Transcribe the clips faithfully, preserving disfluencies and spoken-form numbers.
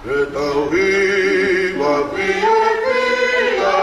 He tau hiva fiefia.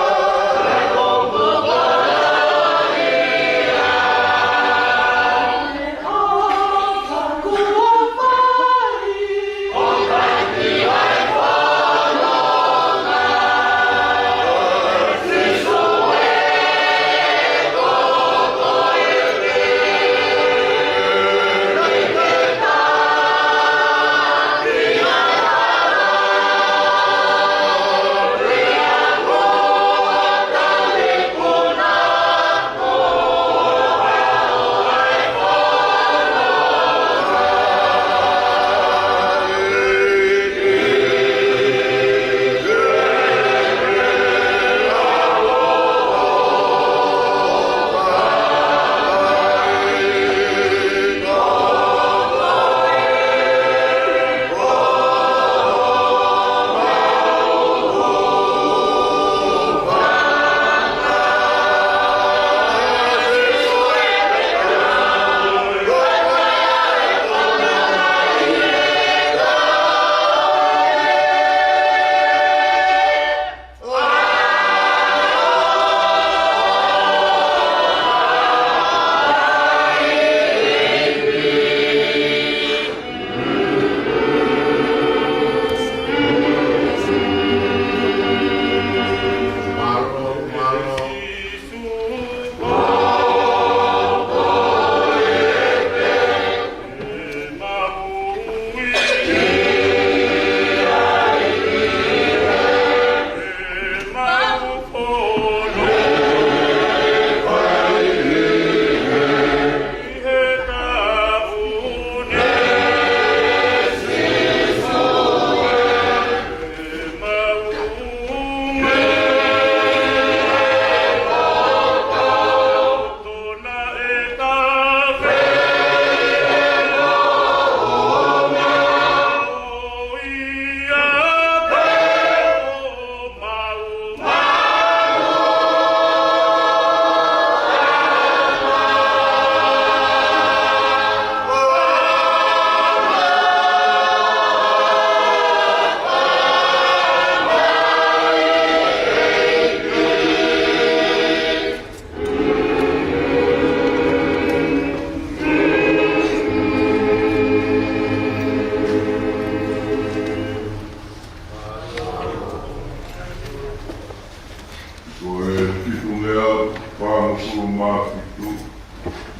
Ko e fitungeau fāngofulu mā fitu,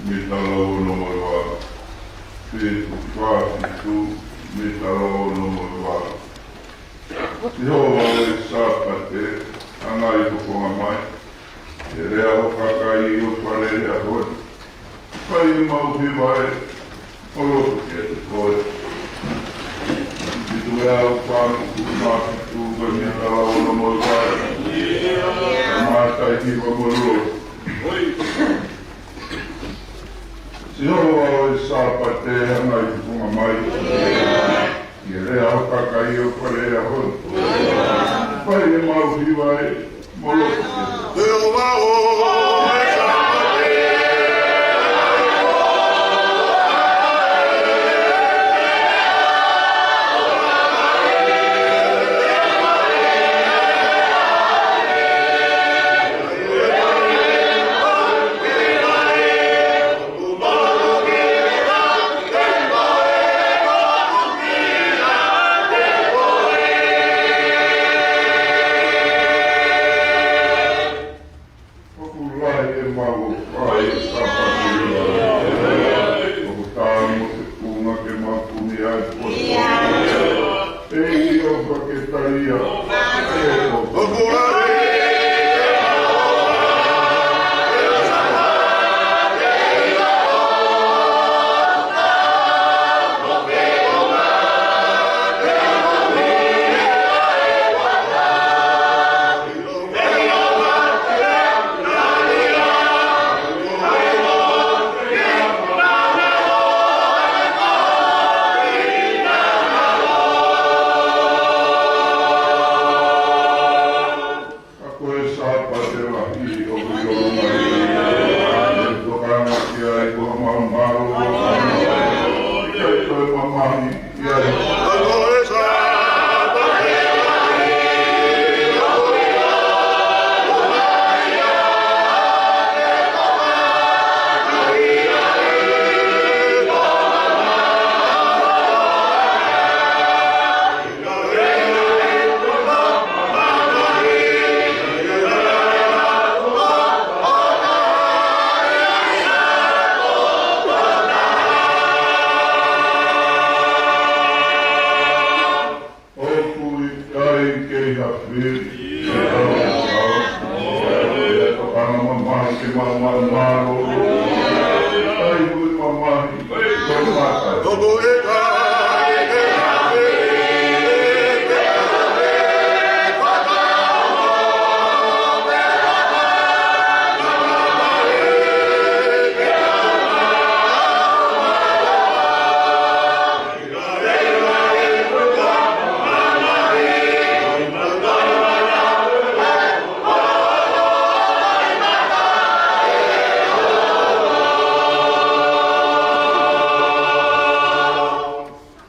mita lau ono mo e valu. Fitu fā fitu, mita lau ono mo e valu. Sihova ʻo e Sāpate, hanga ʻi ho fofonga mai. ʻE lea ho kakai ʻi ho fale he ʻaho ni. Fai ʻemau hiva ē, ʻo lotu kiate koe. Fitungeau fāngofulu mā fitu, ko e mita lau ono mo e valu. Mātai hiva mo e lotu. Sihova ʻo e Sāpate, hanga ʻi ho fofonga mai. ʻE lea ho kakai ʻi ho fale he ʻaho ni. Fai ʻemau hiva ē, mo lotu kiate koe. Sihova ʻo e Sāpate. ʻOku lahi ʻemau fai Sāpate. ʻOku taau mo e feʻunga ke mau kumi ai. ʻEiki ʻofa ke tali ia. ʻOku lahi.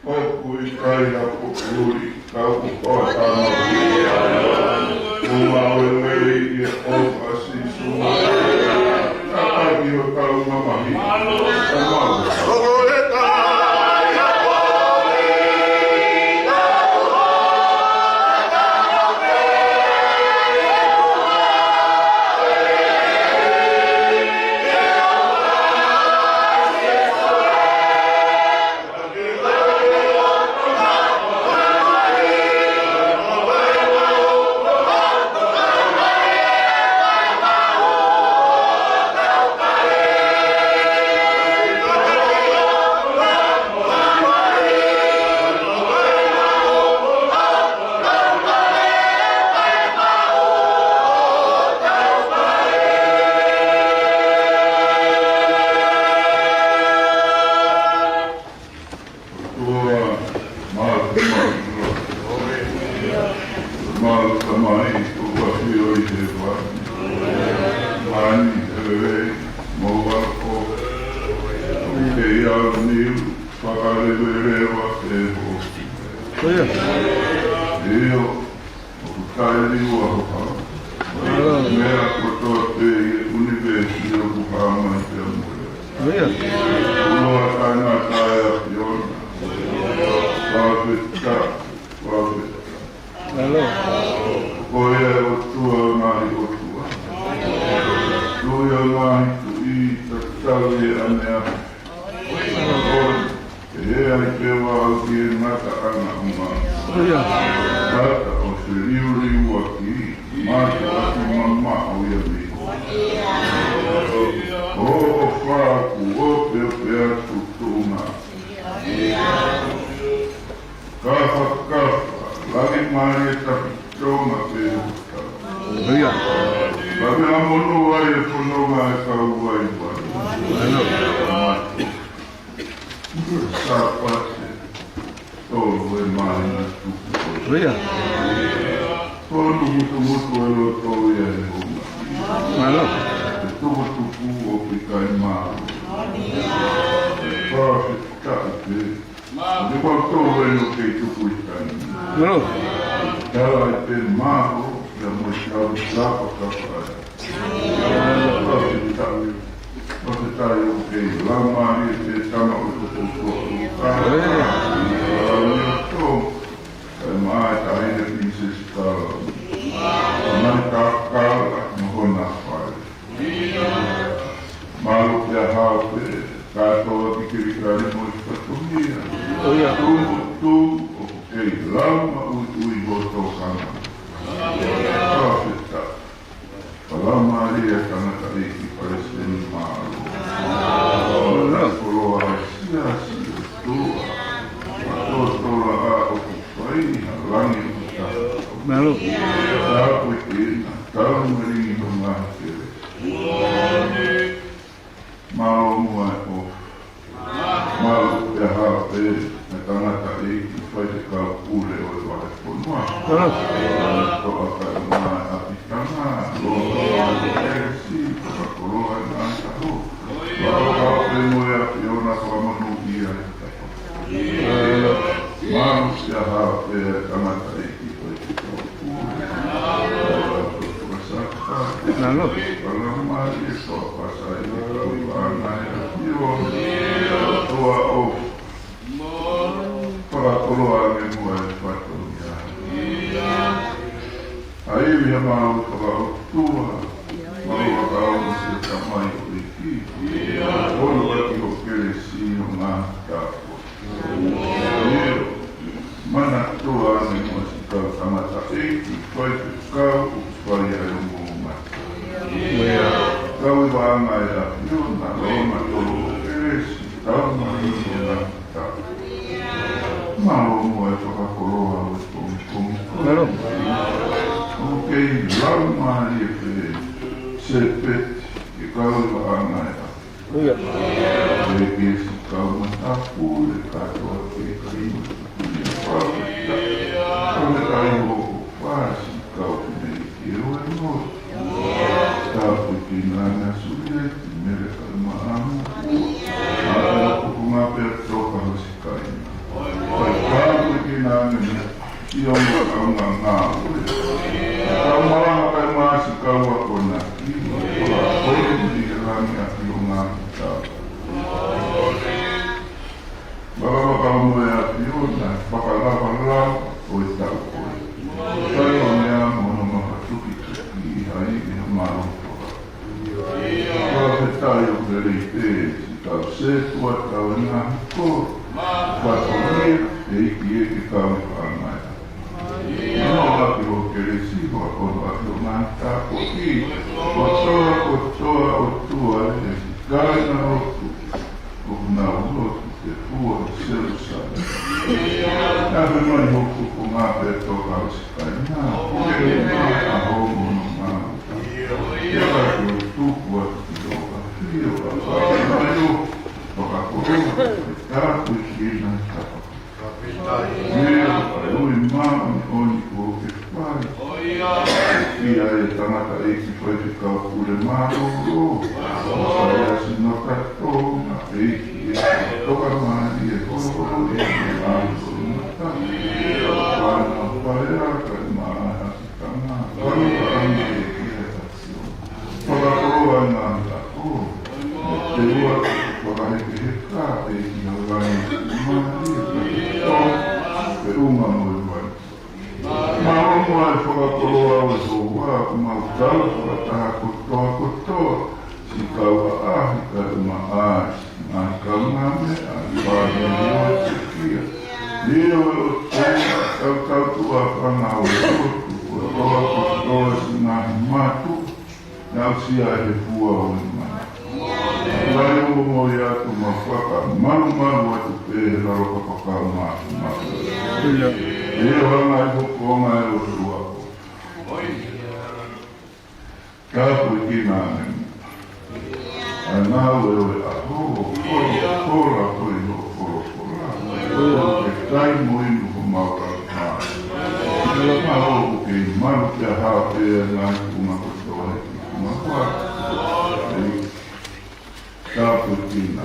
ʻOku ʻikai ha poʻuli, ka ʻoku ʻofa mai. Ko mau e lelei ʻi he ʻofa ʻa Sīsū. Ka ʻaki hotau mamahi. Ka mau. ʻOtua, mālō, mālō, mālō Tamai, ʻoku ʻafio ʻi hēvani. Mālō e lelei, mo e ʻofa. Ke ʻi ai ʻa e niu, fakaleveleva ke hoko. ʻIo. ʻOku taʻeliua ho ʻao. Meʻa kotoa pē ʻi he ʻunivēsi ʻoku hā mai pea mo e. ʻIo. Kuo taʻengata ʻa e ʻAfiona. Fakafetaʻi, fakafetaʻi. Ko ia ʻa e ʻOtua ʻo e ngaahi ʻotua. Tuʻi ʻo e ngaahi tuʻi, tatau ʻi he ʻaneafi. ʻE ai pē ʻa e ʻOtua ʻi he ngataʻanga ʻo e mā. ʻIo. Ngata ʻo e liuliuaki, mātuʻaki mamaʻo ia mei. ʻOfa ʻoku opeope atu tuʻunga. Kafakafa, langi mālie takitonga pē. ʻIo. Ka meʻa monū ai e fononga e kau vaivai. ʻIo. Sāpate, tolu e māhina tupu. ʻIo. Ko e tumutumu e loto ia he hunga. Mālō. Ko e tuputupu ʻoku ʻikai mālō. Fakafetaʻi pē. Ko kimoutolu eni ʻoku kei tupu ʻi he taimi ni. Mālō. Tala ʻe pē mālō, ia mo e kau sāpate kapai. Fakafetaʻi. Fakafetaʻi ʻoku kei laumālie pē tama ʻoku tupu. ʻIo. Kae mai e taʻahine Pilinisesi Kalauni. Mai Kakala mo hona fale. Mālō pea haʻu pē, kātoa ki Kilikali mo e fatongia. ʻIo. Tuʻu, tuʻu, ʻoku kei lau maʻuiʻui hoʻo tokanga. Fakafetaʻi. Fakalaumālie ʻa e tangataʻeiki palesiteni, mālō. Mālō. Koloa ʻa e siasi ʻOtua. Mālō. Totolo ʻa ʻoku fai ha langi ʻoku taha. Mālō. Tāpuekina, tau meli ʻi ho ngaahi kelesi. Mālō muʻa e ʻofa. Mālō pea haʻu pē, ʻa e tangataʻeiki faifekau pule ʻo e vahefonua. Mālō. Toʻa kae ʻumaʻā e ʻapitanga, lōloa e kelesi, fakakoloa e ngaahi taʻu. Mālō haʻu pē mo e ʻAfiona fakamonūʻia e taʻu. Mālō pea haʻu pē, ʻa e tangataʻeiki faifekau pule. Mālō. Mālō. Mālō. Fakakoloa ange muʻa e fatongia. ʻA e ivi ha mālō fakaʻotua, mālō fakaʻotua ʻa e Tamai ʻo e ʻEiki. Ono ʻaki ho kelesi ʻo ngaahi tāpuaki. ʻIo. Manatuʻa ange mo siʻi kau tangataʻeiki faifekau ʻoku fai ai ʻa e ongo mata. Kau ʻi he vaʻanga ʻo e ʻAfiona, Loma-Tolo-Kelesi, Taumaiʻi mo Ngaahi Tau. Mālō muʻa e fakakoloa ʻo e pongipongi. Mālō. ʻOku kei laumālie pē Sepeti ke kau ʻi he vaʻanga ʻo e ʻAfiona. ʻIo. Pea ke siʻi kau matāpule kātoa ke kai mo tukunia pau. Kau me kai mo ko fasi kau ki nei ke o e mo. Tāpuekina ange ʻa Sulieti, Mele kae ʻumaʻā mo Kua. ʻA e kupu ngā pea toka hosi kaina. Pea tāpuekina ange mo e ʻio mo e kaungā ngāue. Kau malanga kae ʻumaʻā siʻi kau akonaki. Kua kole ni ke langi ʻa ki o ngā kita. Makalakau mo e ʻAfiona, fakalavalava ʻo e tau ko ē. Kai o mea mo hono mafatuki tuki ʻi hai ʻi ha mālō toka. Fakafetaʻi ʻoku lelei pē siʻi kau sētuata ʻo e ngaahi kolo. Fatongia, ʻEiki ē ke kau ʻi he vaʻanga ʻo e ʻAfiona. Noa ʻaki ho kelesi, fakapono ʻaki ʻo ngaahi tāpuaki. Kotoa, kotoa, ʻOtua ē, siʻi kāingalotu ʻoku nau lotu ke fua ʻi Selusalema. Naʻa ke mai hoku ko ngā pē toka hosi kaina. Ke mai ʻa homo no ngā. Ke ka ko tuku atu ki ʻoka fio ka fai mai o. Fakakoloa, tāpuekina tapa. Ia, ʻa e ui māʻoniʻoni kuo ke fai. ʻIa e tangataʻeiki faifekau pule mālōlō. ʻO sai ʻa sino kato, ngā peiki e toka mālie holoholo e ngā ʻalu mata. Pāna pale aka e maʻa hasi tanga. Pāna pale aka e kia e Fakakoloa ngā mata ko. Te ua fakahekeheka e ki ha langi mālie ka te tō pe unga mo e vai. Mālō muʻa e fakakoloa ʻo e houa, mau tau fakataha kotoa kotoa, siʻi kau ʻaʻahi kae ʻumaʻā siʻi ngaahi kaungāmeʻa, ʻa e pāhili ʻo e tekia. ʻIo ʻe ʻOtua, tau tau tuʻa fanga ʻo e lotu, kotoa kotoa siʻi ngaahi mātuʻa, naʻa ku sia he fua ʻo e mana. Vai o mo i atu ma faka malu malu atu pē he lalo ka faka ma ma. Ia. Ia hanga i hokonga e ʻOtua. Tāpuekina ange. ʻA e ngāue ʻo e ʻaho, ʻo kolo, kola, ko i ho kolo, kola. Ke kai mo inu ho mau rau. Mālō ʻoku kei malu pea hao pē ngaahi kuma kotoa he Mālō. Tāpuekina.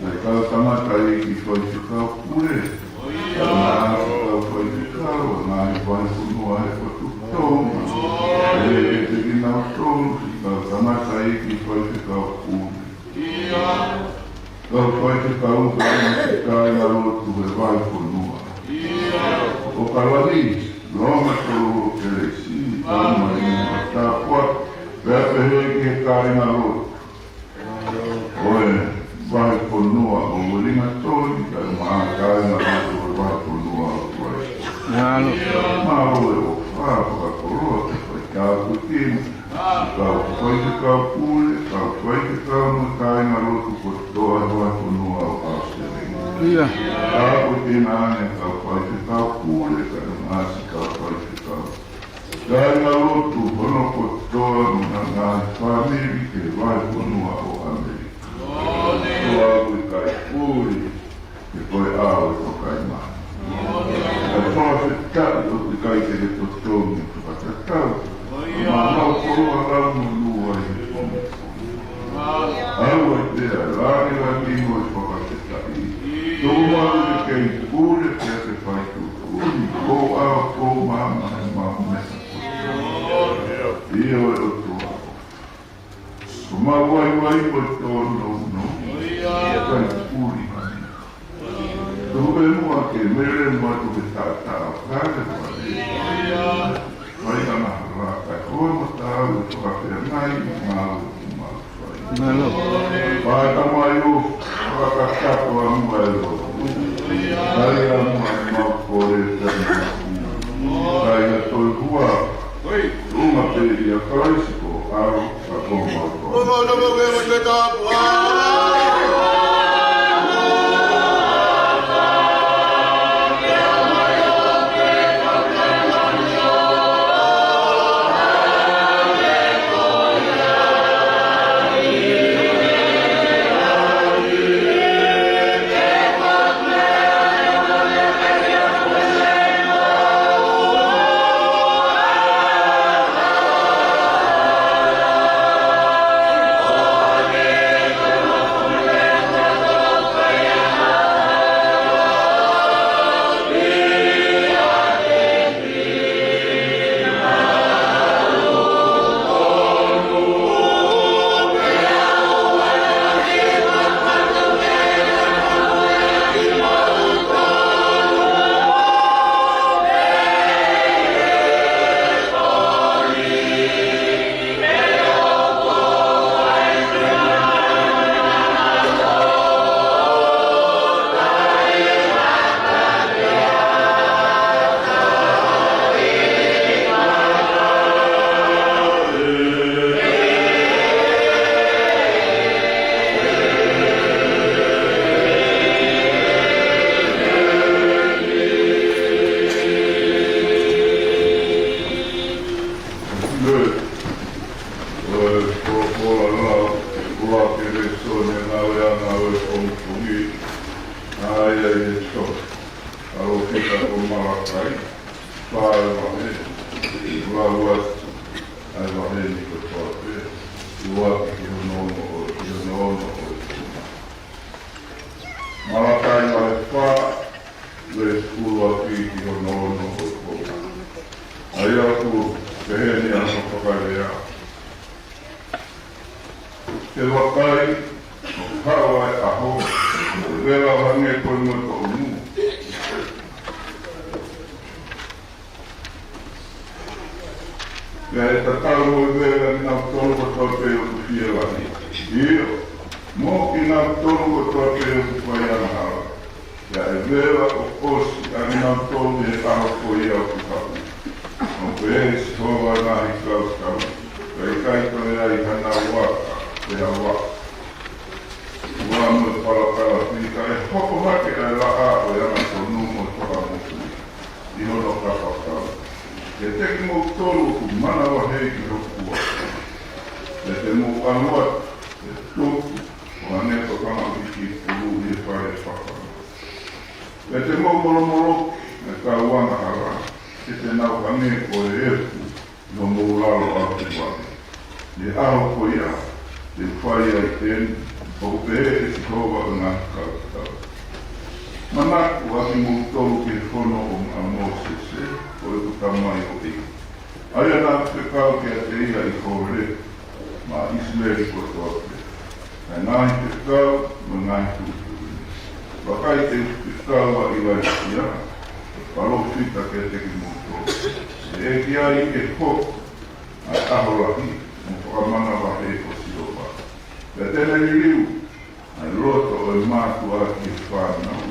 Naʻe kau tangataʻeiki faifekau pule. Kau ngaahi kau faifekau, ngaahi fai fonua he potu Tonga. ʻE, ʻe te kinautolu, kau tangataʻeiki faifekau pule. Kau faifekau, kau ngaahi kāingalotu he fai fonua. ʻO kalani, Loma-Tolo-Kelesi, Taumaiʻi mo Tāpuaki, pea pehē ki he kāingalotu. ʻO e fai fonua ʻo Uelingatoni, kae ʻumaʻā kāingalotu ʻo e fai fonua ʻo Tuai. Mālō. Mālō e ʻofa fakakoloa ke fai tāpuekina. Kau faifekau pule, kau faifekau mo e kāingalotu kotoa he fai fonua ʻo ʻAositelēlia. Ia. Tāpuekina ange kau faifekau pule, kae ʻumaʻā siʻi kau faifekau. Kāingalotu hono kotoa mo e ngaahi fāmili he fai fonua ʻo ʻAmelika. Ko au ʻikai puli, he ko e ʻao ʻe toka mai. Kae fakafetaʻi ʻoku ʻikai te ke totongi fakatatau. Mālō koloa lau mo nua i he pongipongi. Au ai pea lāngilangi mo e fakafetaʻi. Tō mau ke kei pule pea ke fai tuʻutuʻuni. Ko au ko mama e mau meʻa. ʻIo ʻe ʻOtua. Ko mau vaivai mo e tōnounou. Kai puli mai. Tuku pē muʻa ke mele muʻa tuku ke taʻataʻa kale mai. Mai ana hala kai hoa mo tau e fakafeangai mo ngāue ki mau fai. Mālō. Pāta mai o fakakakato a muʻa e lo. Kai a muʻa e mau ko Ko e folofola lau ʻuluaki lēsoni ʻa e ngāue ʻa e pongipongi, ʻa ia ʻi he tohi ʻa e palōfita ko Malakai, fā ʻa e vahe, lau atu ʻa e vahe ni kotoa pē, ʻuluaki ki hono ono ʻo, ki hono ono ʻo e konga. Malakai vahe fā, veesi ʻuluaki ki hono ono ʻo e konga. ʻA ia ʻoku pehē ni ʻa hono fakalea: He vakai, ʻoku haʻu ʻa e ʻaho, ʻe vela ʻo hangē ko e motoʻomu. Pea ʻe tatau mo e vela ʻa kinautolu kotoa pē ʻoku fielahi, ʻio, mo kinautolu kotoa pē ʻoku fai angahala. Pea ʻe vela ʻo ʻosi ʻa kinautolu ʻi he ʻaho ko ia ʻoku haʻu, ʻoku pehē ʻe Sihova ʻo e ngaahi kau tau, pea ʻikai toe ʻi ai hanau vaka pe ha vaka. Ua mo e palakalafi: Ka ʻe hoko hake ʻa e laʻā ʻo e angatonu mo e fakamoʻui ʻi hono kapakau kiate kimoutolu ʻoku manavahē ki hoku huafa. Pea te mou ʻalu atu, pea tupu ʻo hangē ko e fanga ʻuhiki pulu ʻi he fale fafanga. Pea te mou molomoloki ʻa e kau angahala, he te nau hangē ko e efu ʻi homou lalo ʻapi vahe. ʻI he ʻaho ko ia te u fai ai eni, ʻoku pehē ʻe Sihova ʻo e ngaahi kau tau. Manatu ʻa kimoutolu ki he fono ʻo, ʻa Mōsese, ko ʻeku tamaioʻeiki, ʻa ia naʻa ku fekau kiate ia ʻi Holepi, maʻa ʻIsileli kotoa pē, ʻa e ngaahi fekau mo e ngaahi tuʻutuʻuni. Vakai, te u fekau ʻa ʻIlaisiā, palōfita kiate kimoutolu, ʻe ʻeke ai ke hoko ʻa e ʻaho lahi mo fakamanavahē ʻo Sihova. Pea te ne liliu ʻa e loto ʻo e mātuʻa ki he fānau,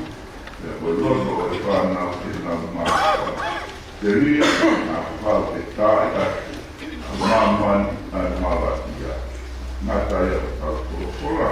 pea ko e loto ʻo e fānau ki heʻenau mātuʻa, telia ʻa e hau ke taaʻi ʻaki ʻa māmani ʻa e malaʻia. Ngata ia ʻetau folofola.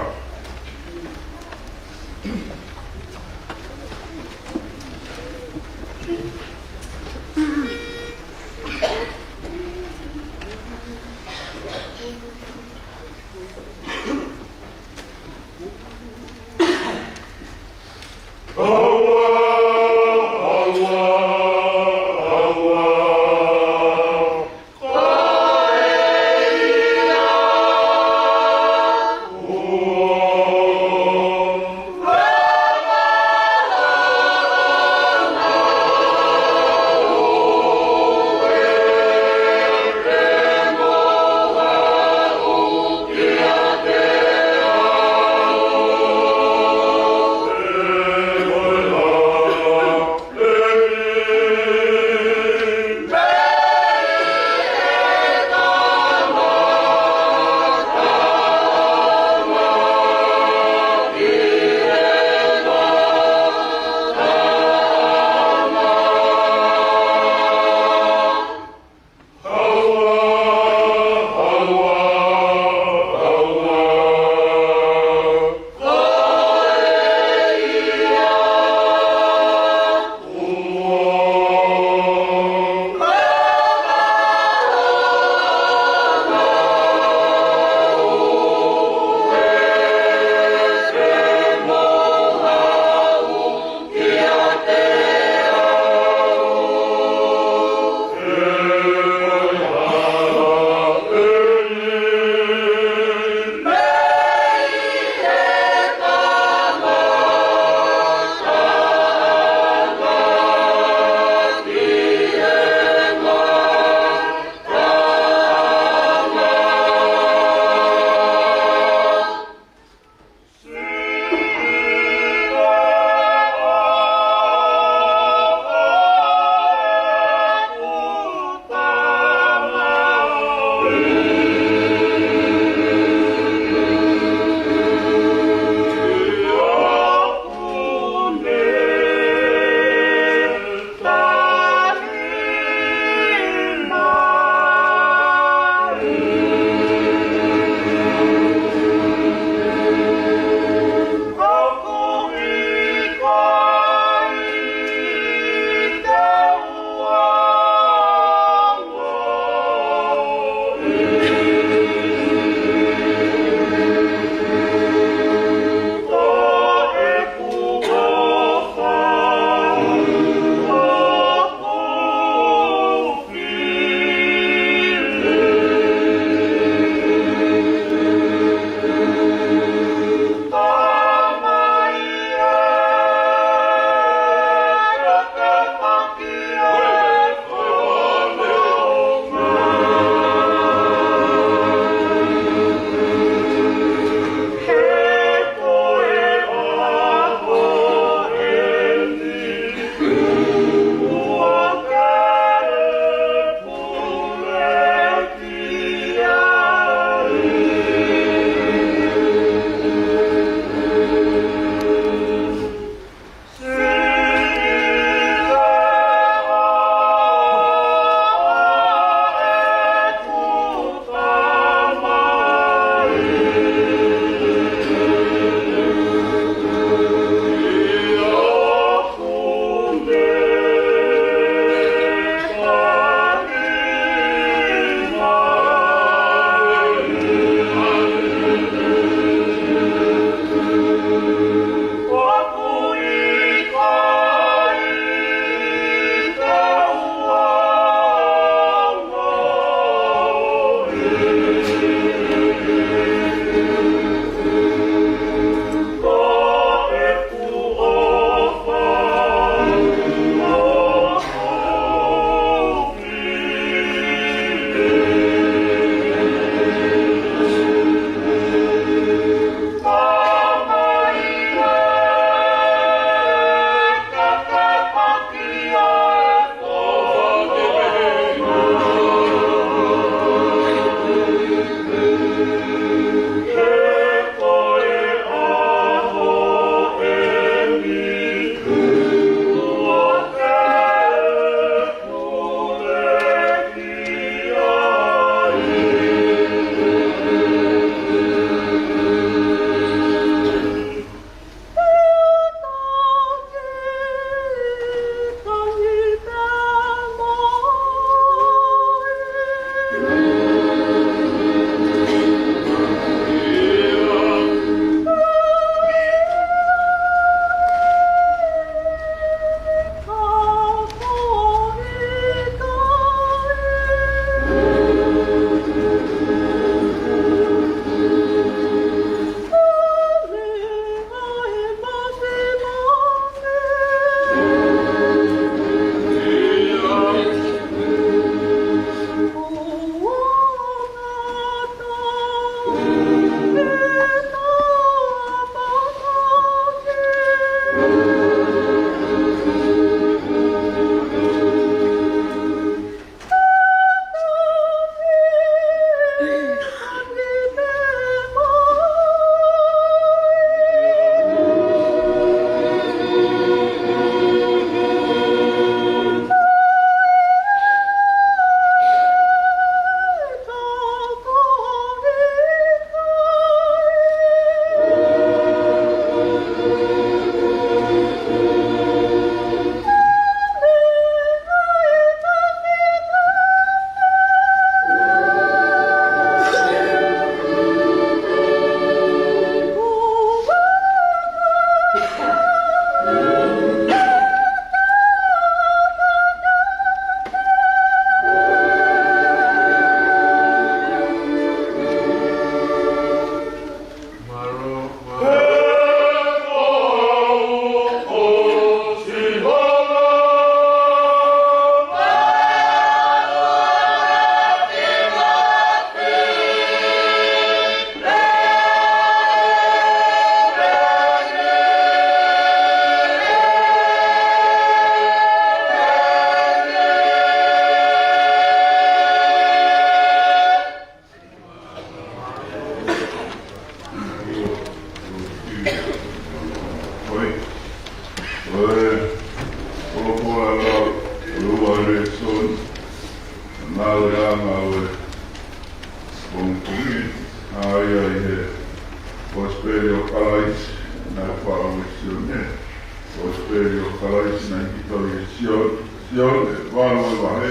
Valu e vahe,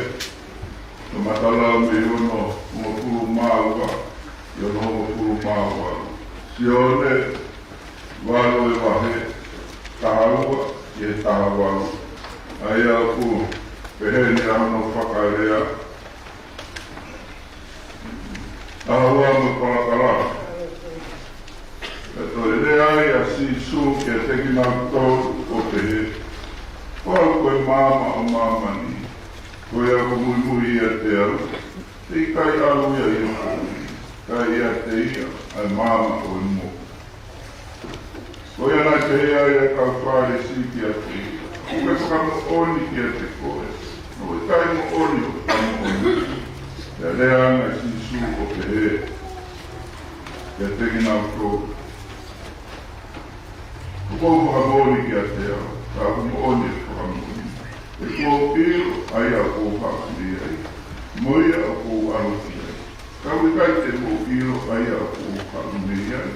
toʻo matalau mei he ono hongofulu mā ua ki he ono hongofulu mā valu. Sione, valu e vahe, taha ua ki he taha valu. ʻA ia ʻoku pehē ni hono fakalea. Taha ua mo e palakalafi. Pea toe lea ai ʻa Sīsū kiate kinautolu ʻo pehē, Ko au ko e maama ʻo māmani. Ko ia ʻoku muimui ʻiate au, ʻe ʻikai ʻalu ia ʻi he poʻuli, ka ʻe ʻiate ia ʻa e maama ʻo e moʻui. Ko ia naʻe pehē ai ʻa e kau Fālesi kiate ia, ʻOku ke fakamoʻoni kiate koe, ka ʻoku ʻikai moʻoni hoʻo fakamoʻoni. Pea lea ange ʻa Sīsū ʻo pehē kiate kinautolu, ʻOku ou fakamoʻoni kiate au, ka ʻoku moʻoni ʻeku fakamoʻoni. He kuo u ʻilo ʻa ia ʻoku ou haʻu mei ai, mo ia ʻoku ou ʻalu ki ai. Ka ʻoku ʻikai te mou ʻilo ʻa ia ʻoku ou haʻu mei ai,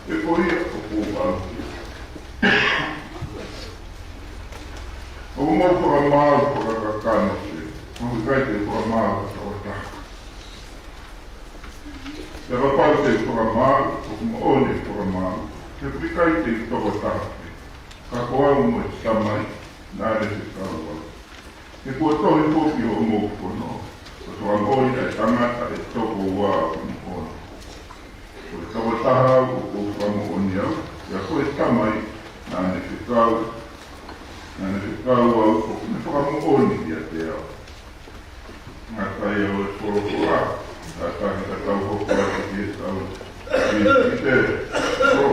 pe ko ia ʻoku ou ʻalu ki ai. ʻOku mou fakamāu fakakakano pē, ka ʻoku ʻikai te u fakamāu fakatokotaha. Pea kapau te u fakamāu, ʻoku moʻoni ʻeku fakamāu, he ʻoku ʻikai te u tokotaha pē, ka ko au mo e Tamai naʻa ne fekau au. He kuo tohi foki ʻi hoʻomou fono, Ko e fakamoʻoni ʻa e tangata ʻe toko ua ʻoku moʻoni. Ko e tokotaha au ʻoku ou fakamoʻoni au, pea ko e Tamai naʻa ne fekau, naʻa ne fekau au ʻoku ne fakamoʻoni kiate au. Ngata ia ʻo e folofola, ka taki ka tau hoko atu ki he tau. Ki te, ko.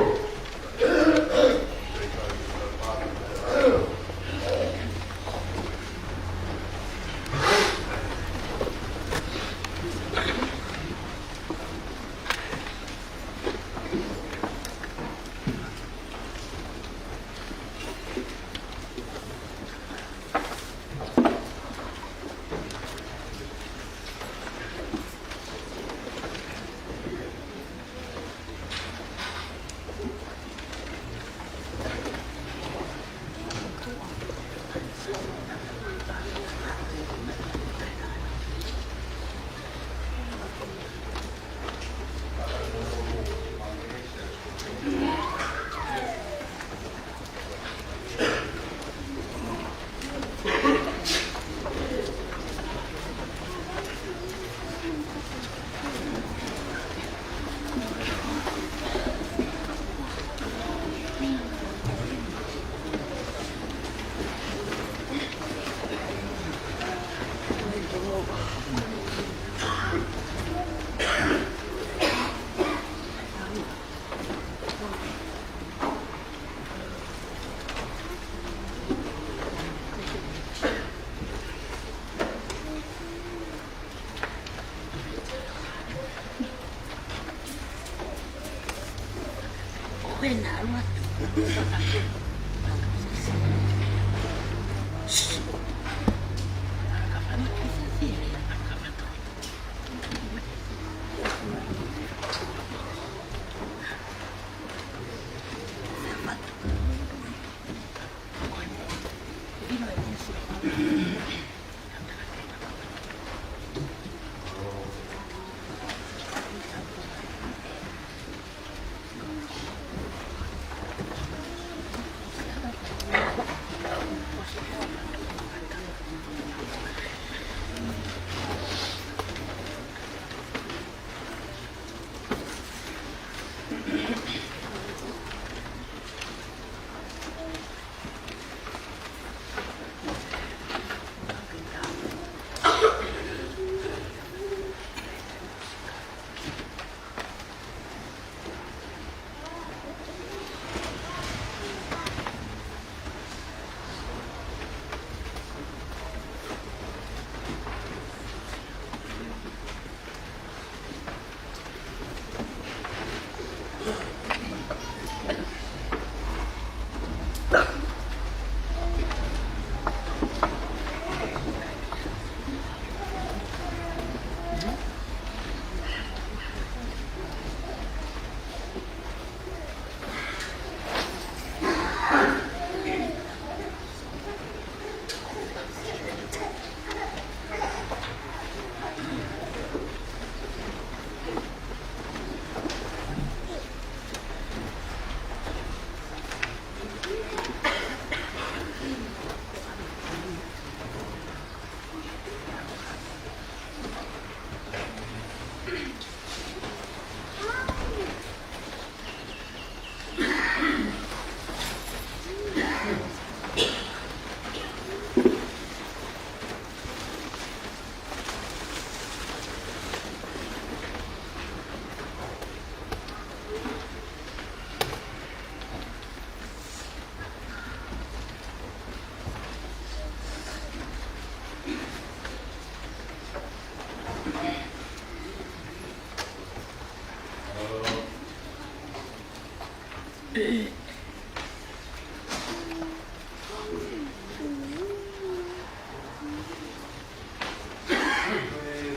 Ko e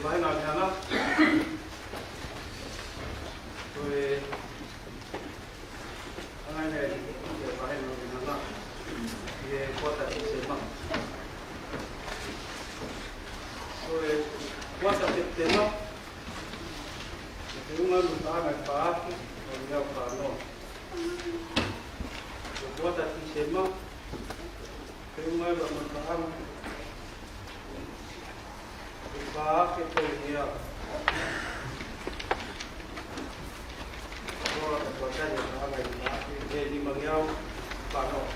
vāhenga ʻo e ʻaho. Ko e ʻaho ni, ko e vāhenga ʻo e ʻaho. Ko e kuata Tīsema. Ko e kuata Sepitema. Ko e feʻunga mo e paʻanga ʻi he paaki, ʻo e meʻa ʻo fānau. Ko e kuata Tīsema, feʻunga mo e paʻanga ʻi he paaki, ʻo e meʻa. Ko e kuata ʻi he paʻanga ʻi he paaki, ʻe nimangeau fānau.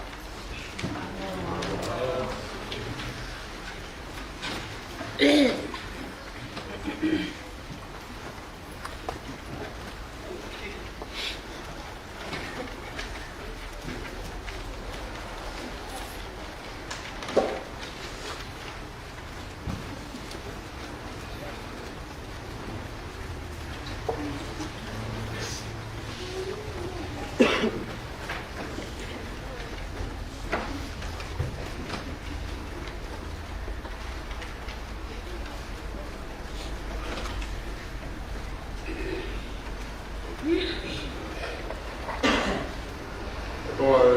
Ko e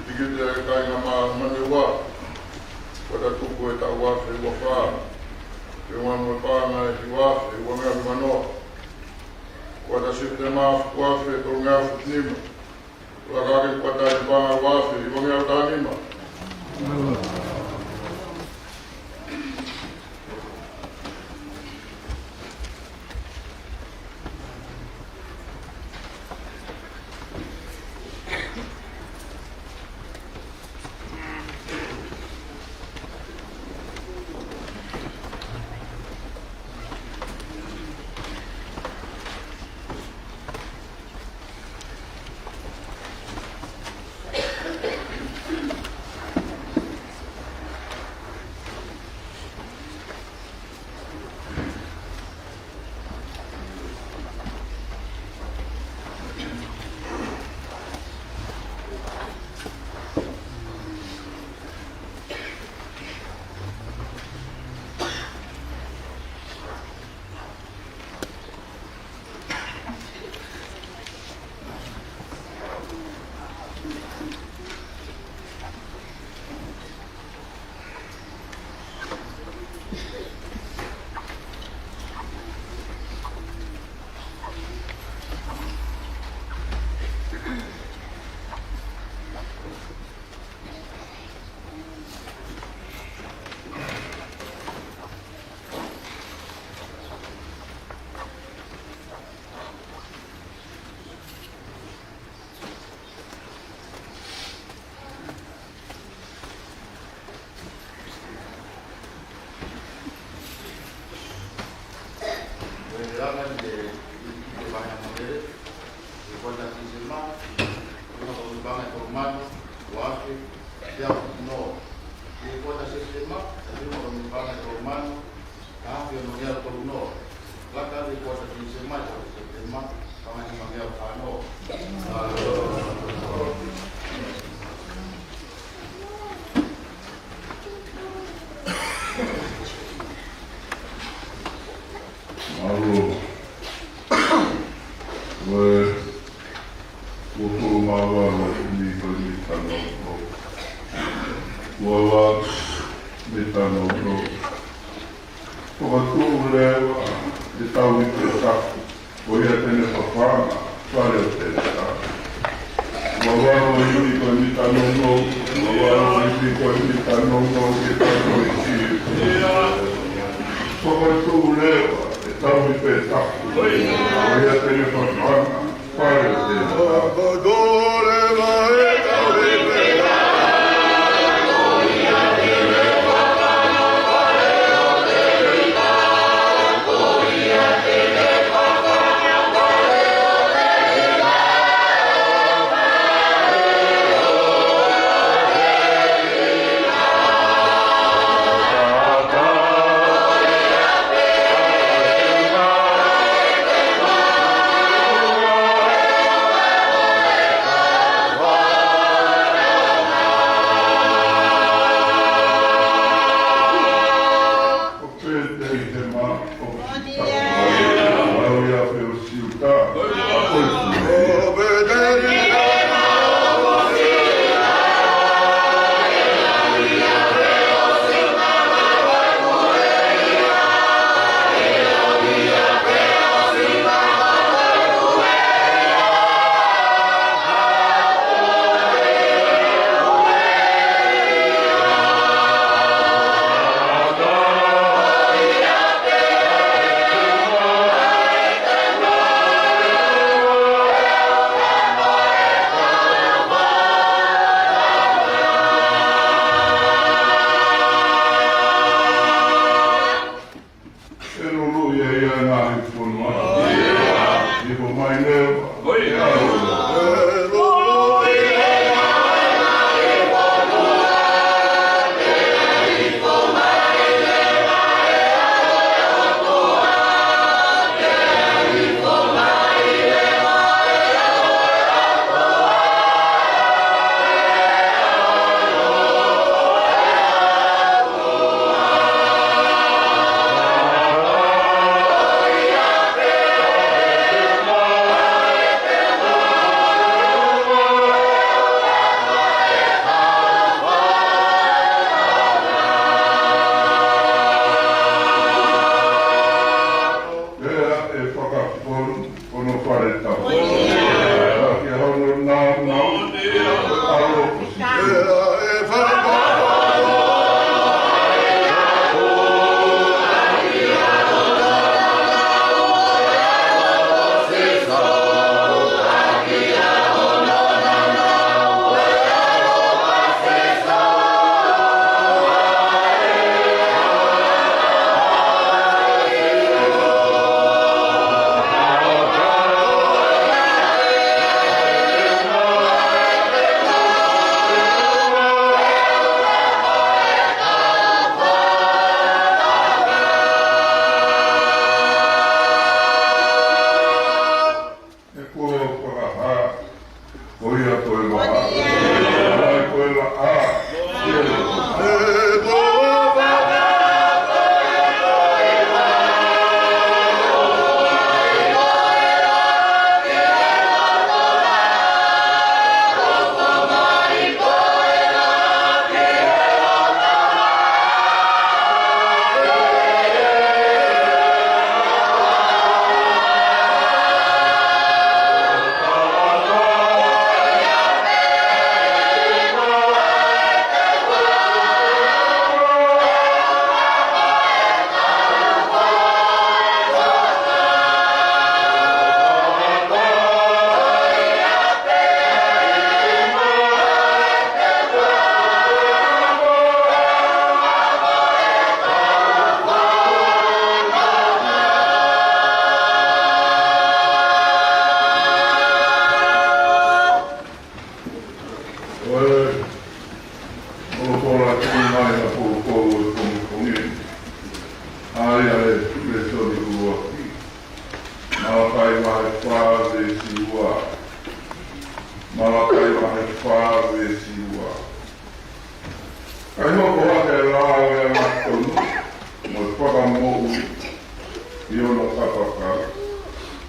tikite ʻa e kāinga mā Manurewa. Kuata Tuku ʻo e taʻu ua afe ua fā. Feʻunga mo e paʻanga ʻi he ua afe ua ngeau nima noa. Kuata Sepitema ua afe tolu ngeau fitu nima. Laka hake kuata ʻi he paʻanga ua afe ua ngeau taha nima. Ko e langa ni e, ʻi he vāhenga mole, ʻi he kuata Tīsema, ʻi he ʻaho ni paʻanga ʻi he tolu mano, ua afe, ʻi he ʻaho ni. ʻI he kuata Sepitema, ʻi he ʻaho ni paʻanga ʻi he tolu mano, ua afe ua ngeau tolu noa. Laka hake kuata Tīsema, kuata Sepitema, paʻanga ʻi he nima ngeau fānau. Mālō. Ko e ua pulu mā ua, ua pulu mā ua, ua pulu mā ua. Ua ua mita nono. Fakatuʻu leva e tau ʻi he tapu, ko ia te ne fafanga fale ʻo Telesā. Ua ua ua pulu mā ua, ua pulu mā ua, ua pulu mā ua, ua pulu mā ua, ua pulu mā ua. Fakatuʻu leva e tau ʻi he tapu, ko ia te ne fafanga fale ʻo Telesā. Pētelihema ʻo Siuta. Lau ia pē ʻo Siuta. ʻE lulu ia ia ngaahi fonua. Hifo mai leva. Pea ʻe fakafonu hono fale tapu. Pea ke hono nāunau ʻa e ʻaloʻofa. Pea ʻe fakafonu. ʻE ko e fakahā, ko ia ko e vaha, ko e laʻā. ʻOe, ʻo kola ki mai na polo polo e kongi kongi. ʻA ia ʻe, ʻe toni ʻuluaki. Malakai vahe fā veesi ua. Malakai vahe fā veesi ua. Kae hoko hake ʻa e lao ʻo e angatonu mo e fakamoʻui ʻi hono kapakau,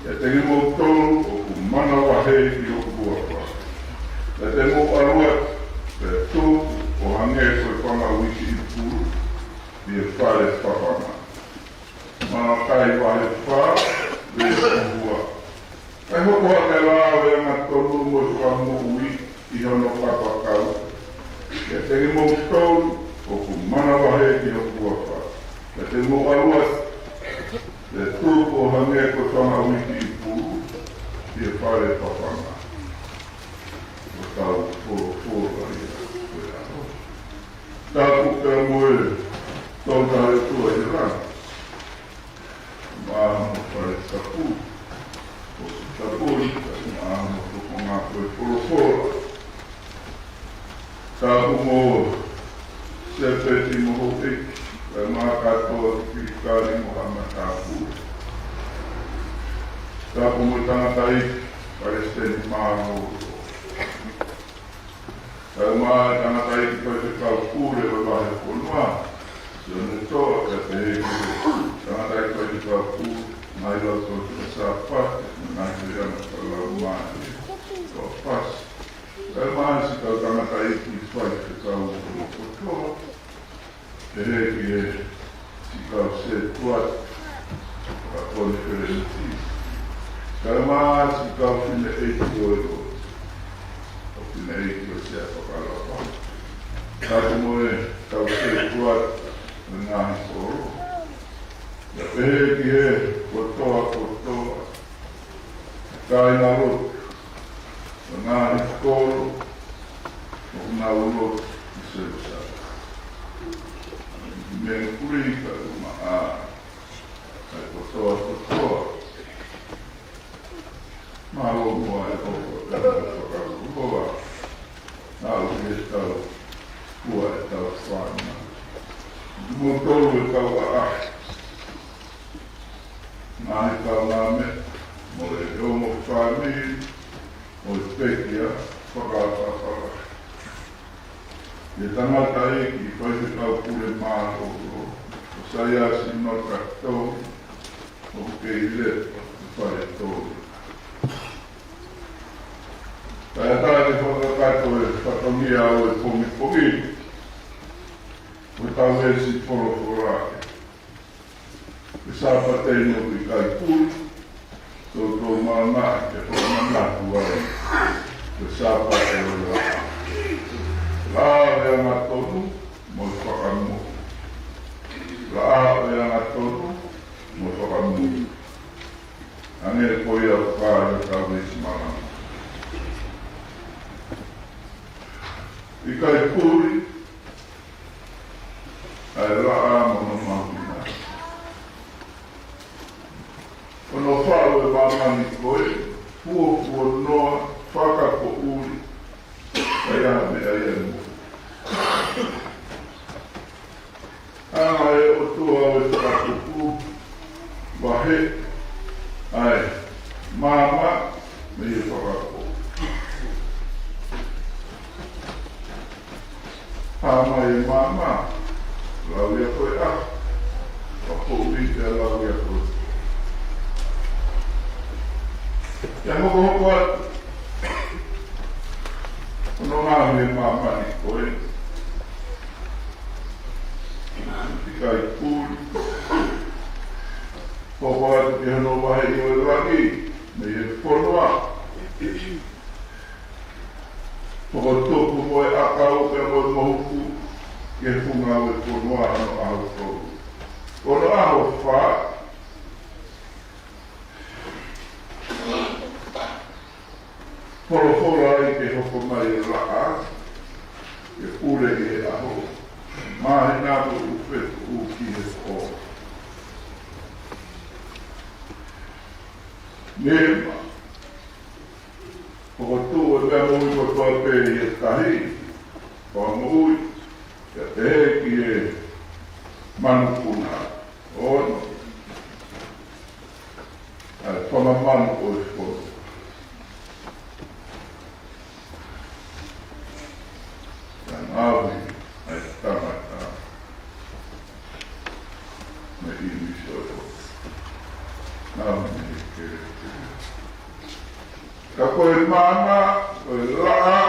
ʻiate kimoutolu ʻoku manavahē ki hoku huafa. Pea te mou ʻalu atu, pea tupu ʻo hangē ko e fanga uikiʻi pulu ʻi he fale papanga. Malakai vahe fā, veesi ua. Kae hoko hake ʻa e lao ʻo e angatonu mo e fakamoʻui ʻi hono kapakau, ʻiate kimoutolu ʻoku manavahē ki hoku huafa. Pea te mou ʻalu atu, pea tupu ʻo hangē ko e fanga uikiʻi pulu ʻi he fale papanga. Ko ʻetau folofola ia ko ia. Tapu pea mo e Tolu Tahaʻi ʻOtua ʻi langi. Mālō mo e fale tapu. ʻOsi tapu ʻi he mālō mo e tokonaki ʻo e folofola. Tapu mo Sēpeti mo houʻeiki, kae ʻumaʻā kātoa ki Kilikali mo haʻa matāpule. Tapu mo e tangataʻeiki, Palesiteni Mālōlō. Kae ʻumaʻā e tangataʻeiki faifekau pule ʻo e vahefonua, Sione Toa, kae pehē ki he Tuat, ka konifelenisi. Kae ʻumaʻā siʻi kau fineʻeiki ʻo e lotu. Kau fineʻeiki ʻo Siaʻa Fakalapa. Kae ʻumaʻā e kau setuata ʻo e ngaahi kolo. Pea pehē ki he kotoa kotoa. Kāinga lotu ʻo e ngaahi kolo ʻoku nau lotu ʻi Selusalema. Meʻa kuli kae ʻumaʻā ʻa e kotoa kotoa. Mālō muʻa e ʻofa, kae fakakoloa. Naʻa ʻoku tau, ʻoku tau fānau. Mo tolu e kau ʻaʻahi. Ngaahi kaungāmeʻa, mo e ongo fāmili, mo e pekia, fakapapala. ʻI he tangataʻeiki faifekau pule mālōlō, ʻo Saiasi Nota Tongi, ʻoku kei lepa, ʻi he fale Tongi. Kae ʻatā ke fakakakato e fatongia ʻo e pongipongi, ʻo tau esi folofola ē. Ko e Sāpate eni ʻoku ʻikai puli, toutou malanga ke fakamanatu ai. Ko e Sāpate ʻo e Laʻā. Laʻā ʻo e angatonu mo e fakamoʻui. Laʻā ʻo e angatonu mo e fakamoʻui. Hangē ko ia ʻoku fai ʻi hotau esi malanga. ʻIkai puli, ʻa e laʻā mo hono mahuʻinga. Ko hono faʻu ʻe māmani ko e fuofuonoa fakapoʻuli, ʻikai ha meʻa ia mo. Hanga ʻe he ʻOtua ʻo e fakatupu, vaheʻi ʻa e maama mei he fakapō. Hā mai e maama, lau ia ko e ʻaho, fakapō pē ʻa e lau ia ko e. ʻIa hokohoko atu. Ko hono ngaohi ʻe māmani ko e ʻikai puli. Hoko atu ki hono vaheʻi ʻo e langi mei he fonua. Fokotuʻu mo e ʻakau pea mo e mohuku ki he funga ʻo e fonua hono ʻaho tolu. Ko hono ʻaho fā, folofola ai ke hoko mai e laʻā, ke pule ʻi he ʻaho, māhina mo e ʻū fetuʻu ki he pō. Neema, fokotuʻu e meʻa moʻui kotoa pē ʻi he tahi, fakamoʻui, pea pehē ki he manupuna. Ono, ʻa e fanga manu ʻo e fono. Pea ngaohi ʻa e tangata mei he ʻīmisi ʻo e ʻOtua. Ngaohi mei he kelekele. Ka ko e maama ʻo e laʻā,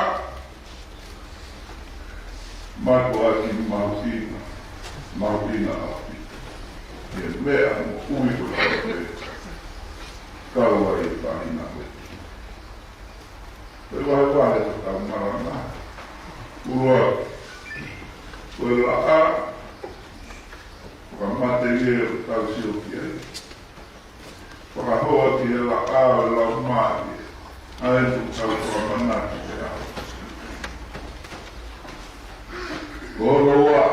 mātuʻaki mahuʻinga, mahuʻinga ʻaupito. ʻI he meʻa moʻui kotoa pē, kau ai e fānau ē. Ko e vahevahe ʻo ʻetau malanga. ʻUluaki, ko e laʻā fakamatelie ʻoku tau sio ki ai. Fakahoa ki he laʻā ʻo e laumālie, ʻa ia ʻoku tau fakamanatu ki ai. Ko hono ua,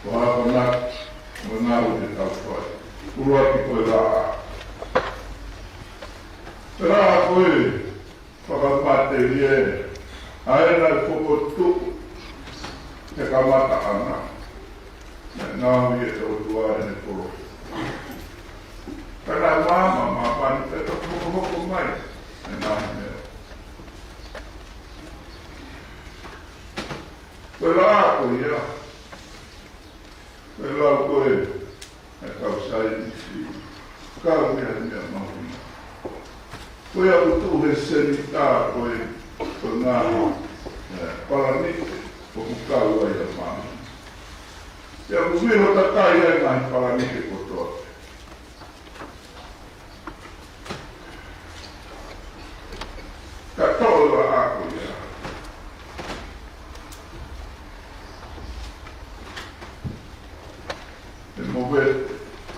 ko e akonaki mo e ngāue te tau fai. ʻUluaki ko e laʻā. Pea ko e fakamatelie, ʻa ia naʻe fokotuʻu he kamataʻanga, naʻe ngaohi ʻe he ʻOtua ʻi heʻene palōfita. Ka naʻe maama, māmani pē ka hokohoko mai ʻa e ngaahi meʻa. Ko e laʻā ko ia, ko e lau ko ē ʻa e kau saienisi, kau meʻa, meʻa mahuʻinga. Ko ia ʻoku tuʻu he senitā ko ē, ko e ngaahi, ē, palanite ʻoku kau ai ʻa māmani. Pea ʻoku Pilo takai ai ngaahi palani ke kotoa. Ka toʻo e laʻā ko ia. ʻE move,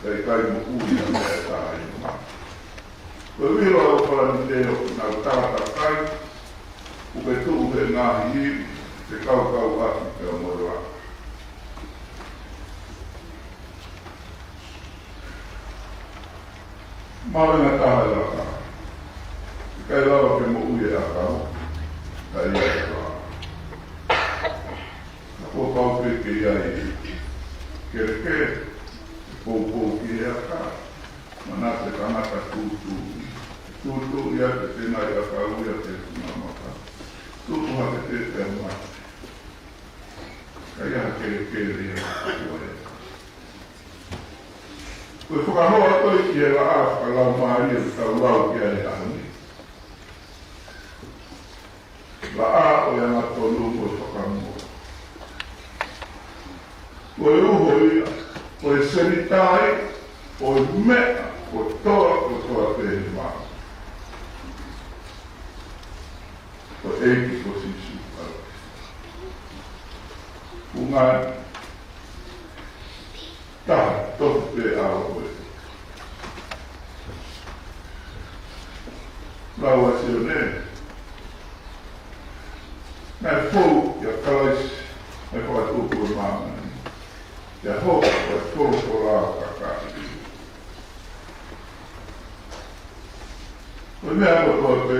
ʻikai moʻui ha meʻa ʻe taha ʻi mā. Ko e vilo ʻa e palani te o nau tātakai, ʻoku ke tuʻu he ngaahi ivi, te kaukau ʻaki pea mo e laʻā. Mahuʻinga taha e laʻā. ʻIkai lava ke moʻui e ʻakau, ka ʻi ai e laʻā. Ka kuo pau pē ke ʻi ai e kelekele, ʻe poupou ki he aka, manatu e tangata tūtuuʻi. Tūtuuʻi ʻa e tengaʻi ʻakau ia ki he funga maka. Tupu hake pē pea mate. Ka ʻi ai ha kelekele ia ʻo e. Ko e fakahoa ko ē ki he laʻā fakalaumālie ʻoku tau lau ki ai he ʻaho ni. Laʻā ʻo e angatonu mo e fakamoʻui. Ko e uho ia, ko e senitā ia ʻo e meʻa kotoa, kotoa pē he māmani. Ko e ʻEiki ko Sīsū Kalaisi. Ungani, taha tofu pē ʻa e ʻOtua. Lau ʻa Sione, naʻe fou ʻia Kalaisi, naʻe fakatupu e māmani, ʻi he hoko ko e folofola ʻo e kakai. Ko e meʻa kotoa pē,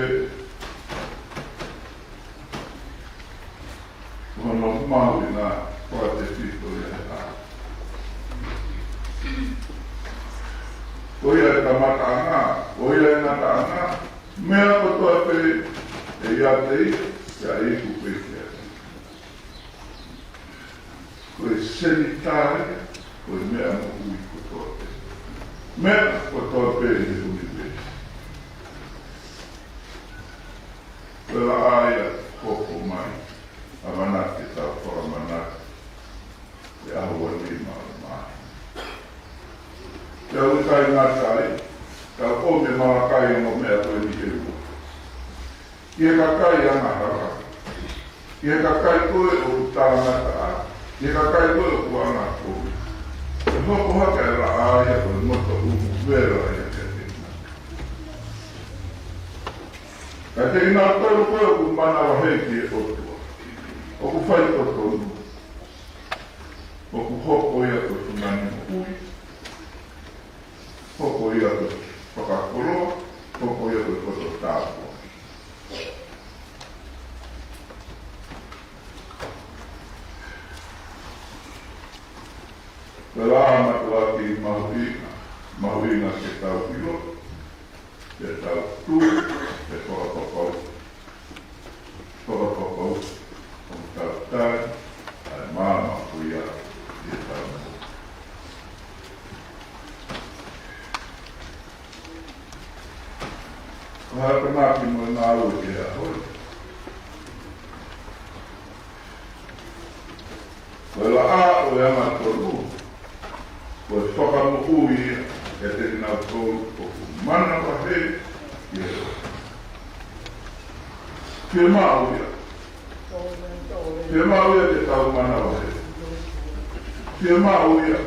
ko hono mahuʻinga fakatefito ia he ʻaho. Ko ia e kamataʻanga, ko ia e ngataʻanga, meʻa kotoa pē ʻe ʻiate ia, ʻe iku pē kiate ia. Ko e senitā ia ʻo e meʻa moʻui kotoa pē. Meʻa kotoa pē ʻi he ʻunivēsi. Ko e laʻā ia ʻoku hoko mai, ʻamanaki ke tau fakamanatu, ʻi he ʻaho ua nima ʻo e māhina. Pea ʻoku ʻikai ngata ai, tau ʻomi e Malakai ʻa e ongo meʻa ko eni ʻe ua. Ki he kakai angahala, ki he kakai ko ē ʻoku talangataʻa, ki he kakai ko ē ʻoku angakovi. ʻE hoko hake e laʻā ia ko e motoʻumu vela ia kiate kinautolu. Ka kiate kinautolu ko ē ʻoku manavahē ki he ʻOtua, ʻoku faitotonu, ʻoku hoko ia ko e fungani moʻui, hoko ia ko e fakakoloa, hoko ia ko e poto tāpuaki. Ko e laʻā mātuʻaki mahuʻinga, mahuʻinga ke tau ʻilo, ke tau tuʻu, ke fakapapau, fakapapau, ʻo tau tali ʻa e maama ko ia ʻi heʻetau moʻui. Ko e akonaki mo e ngāue ki he ʻaho ni. Ko e laʻā ʻo e angatonu, ko e fakamoʻui ia kiate kinautolu ʻoku manavahē ki he ʻOtua. Fiemaʻu ia. Fiemaʻu ia ke tau manavahē. Fiemaʻu ia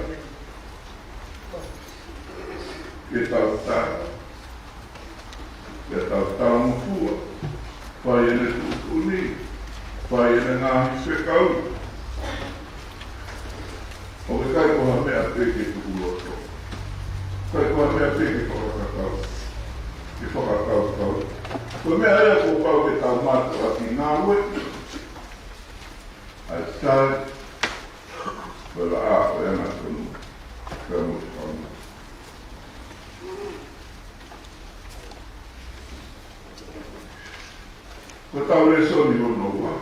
ke tau tali, ke tau talangofua, fai ʻene tuʻutuʻuni, fai ʻene ngaahi fekau. ʻOku ʻikai ko ha meʻa pē ke tuku loto. ʻIkai ko ha meʻa pē ke fakakaukau, ke fakakaukau. Ko e meʻa ia kuo pau ke tau mātuʻaki ngāueʻi. ʻA e tali, ko e laʻā ʻo e angatonu, pea mo e fakamoʻui. Ko ʻetau lēsoni hono ua,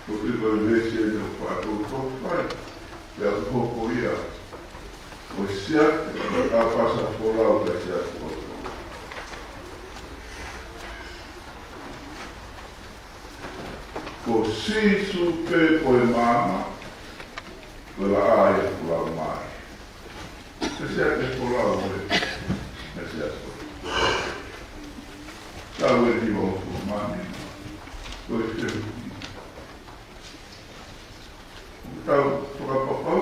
ko e tui ko e veesi eni ʻoku fakatoutou fai, pea ʻoku hoko ia ko e siate, ko e kāpasa folau ko e siate ʻoku. Ko Sīsū pē ko e maama, ko e laʻā ia ʻoku lau mai. Ke sea ke polau e, ke sea ko. Tau e ni o mani. Ko e feu. ʻOku tau fakapapau,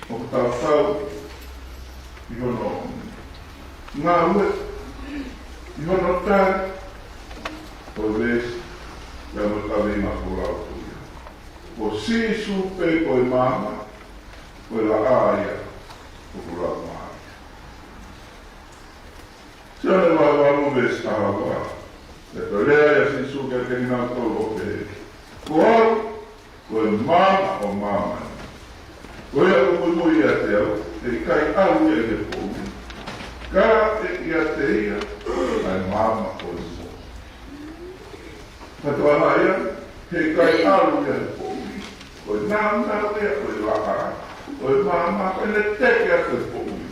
ʻoku tau tau ʻi hono ngāue, ʻi hono tali, ko e veesi, ia mo e kaveinga folau ko ia. Ko Sīsū pē ko e maama, ko e laʻā ia, ʻoku lau mai. Sione vahe valu veesi taha ua. Pea toe lea ʻa Sīsū kiate kinautolu ʻo pehē, Ko au, ko e maama ʻo māmani. Ko ia ʻoku muimui ʻiate au, heʻikai ʻalu ia ʻi he poʻuli. Ka ʻe ʻiate ia ʻa e maama ʻo e moʻui. Ka toa na ia, heʻikai ʻalu ia ʻi he poʻuli. Ko e nāunau ia ʻo e laʻā, ʻo e maama, ko ʻene teke atu e poʻuli.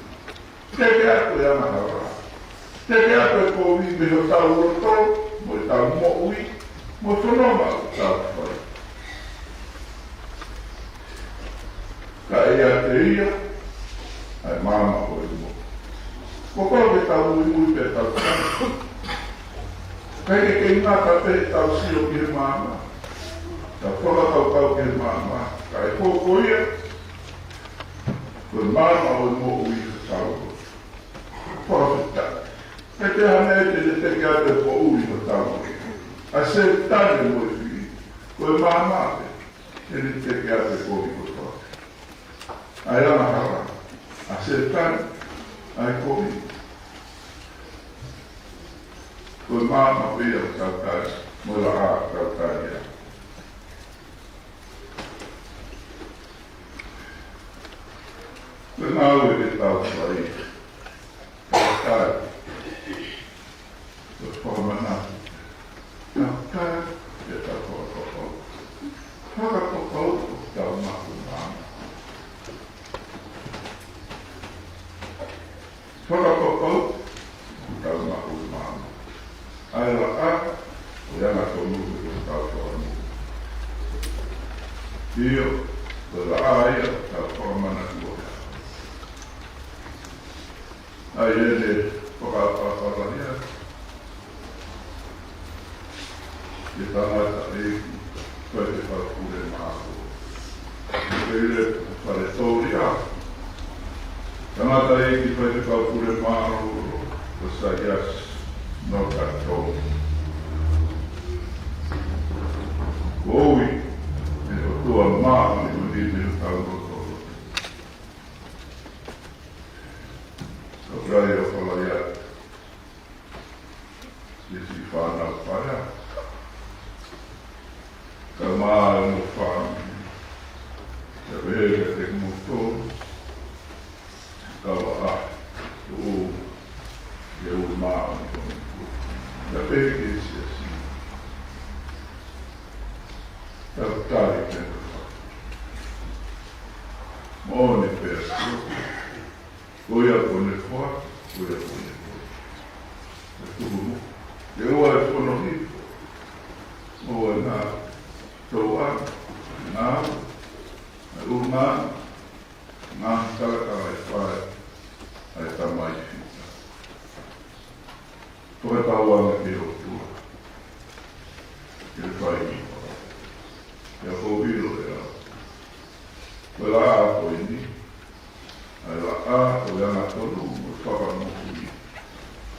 Teke atu e angahala. Teke atu e kovi mei hotau loto, mo ʻetau moʻui, mo e fononga ʻoku tau fai. Ka ʻe ʻiate ia ʻa e maama ʻo e moʻui. Ko koe ke tau muimui pea tau tau. Kae ke kei ngata pē ʻetau sio ki he maama. Tau fakakaukau ki he maama. Kae hoko ia ko e maama ʻo e moʻui hotau loto. Fakafetaʻi. He ko e hā nai ʻe teke atu e poʻuli hotau loto? ʻA Sētane mo e fili. Ko e maama pē ʻe teke atu e kovi kotoa. ʻA e angahala, ʻa Sētane, ʻa e kovi. Ko e maama pē ia ʻoku tau tali, mo e laʻā ʻoku tau tali ai. Ko e ngāue ke tau fai. Tau tali. Ko e fakamanatu. Tau tali, ke tau fakapapau. Fakapapau, ʻoku tau maʻu e maama. Fakapapau, ʻoku tau maʻu e maama. ʻA e laʻā, ʻo e angatonu ʻoku tau fakamoʻui. ʻIo, ko e laʻā ia ʻoku tau fakamanatua. ʻA ia ʻe fakaʻapaʻapa ia. ʻE tangataʻeiki Faifekau Pule Mālōlō. Pele Fale Tōlia. Tangataʻeiki Faifekau Pule Mālōlō, ko Saiasi Nokatō. Ko e ʻOtua Māʻoniʻoni ʻi hotau loto. Ko Praia Falaia. Siʻi fānau paea. Ka mā e mo fāmili. Ka pehē kiate kimoutolu. Ka ua a. ʻO. Ke u mā o ni koni. Ka pehē ki he siasi. Ka tali ke mo fa. Moʻoni pē. Ko ia ko ne koa, ko ia ko ne koa. E tuku mo. Ke ua e fono hifo. Mo e ngā tō a, ngā, ngā uru ngā, ngā kalakala e fai, ʻa e tamai fita. Fakatauange ki he ʻOtua. Ke fai ni. Ke ako vilo e au. Ko e laʻā ko eni. ʻA e laʻā ʻo e angatonu mo e fakamoʻui.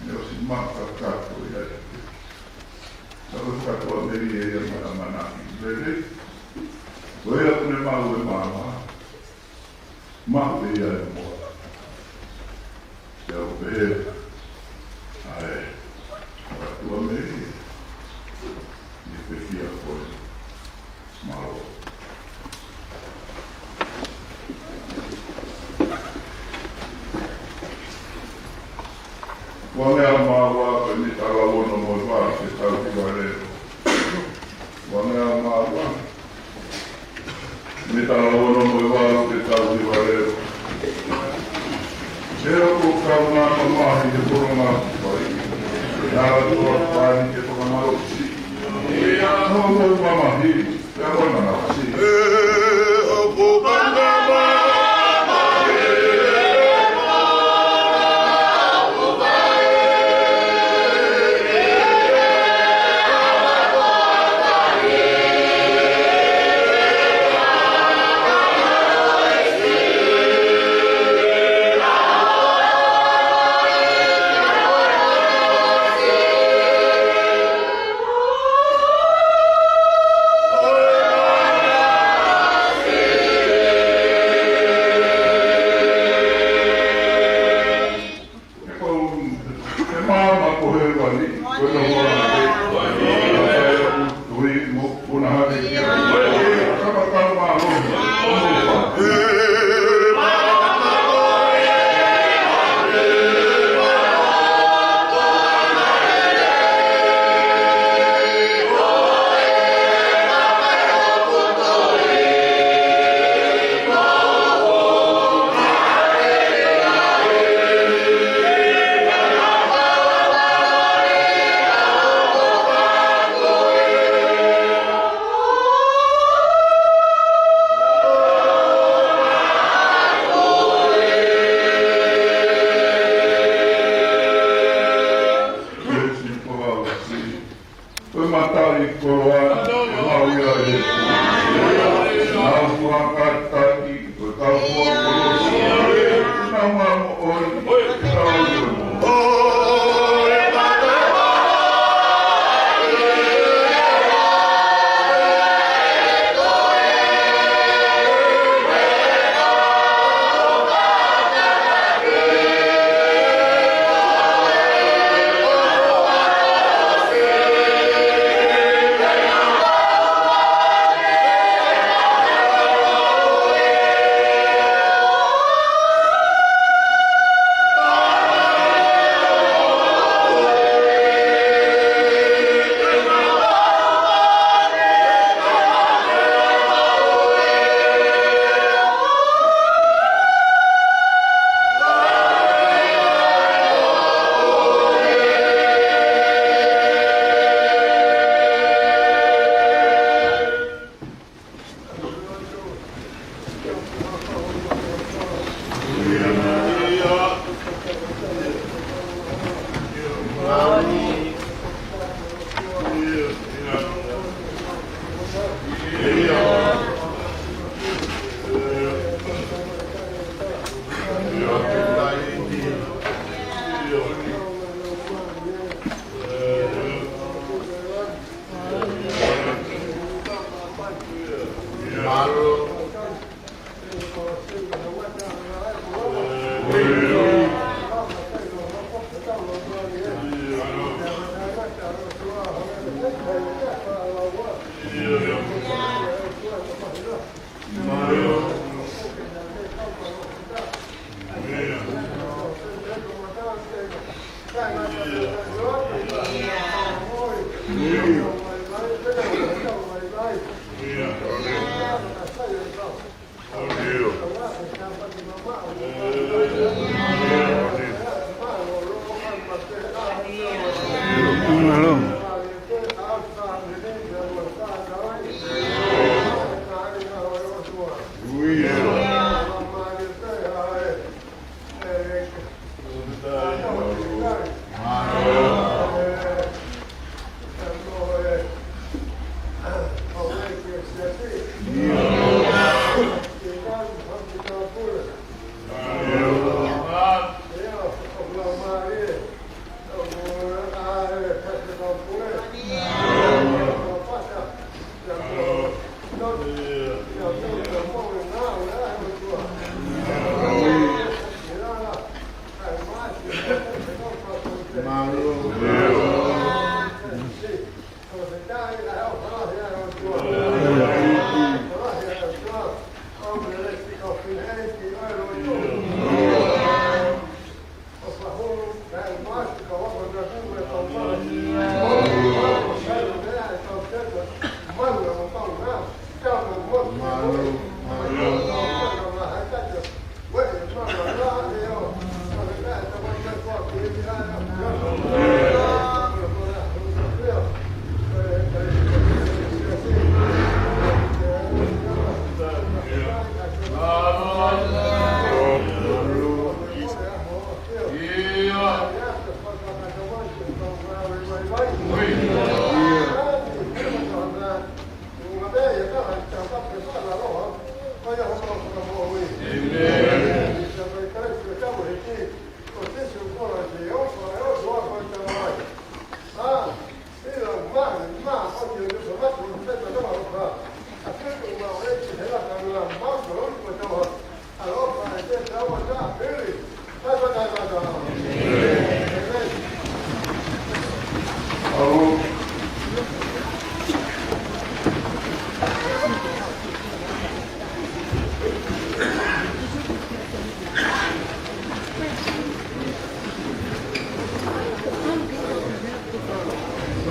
Ne ʻosi maʻu kakato ia e. Ka ko e fakatuʻamelie ia mo e ʻamanaki lelei. Ko ia ʻoku ne maʻu e maama. Maʻu ia e moa. Pea ʻoku pehē ʻa e fakatuʻamelie. ʻI he pekia ko e mālō. Ua meʻa mā ua ko e mita lau ono mo e valu ke tau ki valero. Ua meʻa mā ua. Mita lau ono mo e valu ke tau ki valero. Ke ʻoku kau ngā mamahi he kolo ngā kupai. Nā ʻOtua pani ke fakamalosi. Nō mo mamahi. Ke ʻoku mamahi.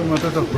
Mātou.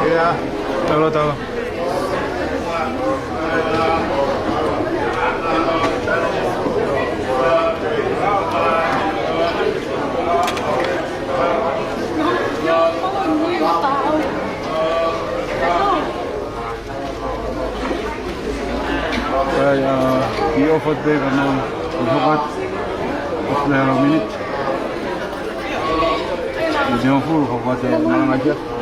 Ia, talo, talo. Ai, ʻa, ʻi ʻofa te ka nau, ʻi hopat, ʻofa te alo minit. ʻI te hongofulu, hopat te malanga kia.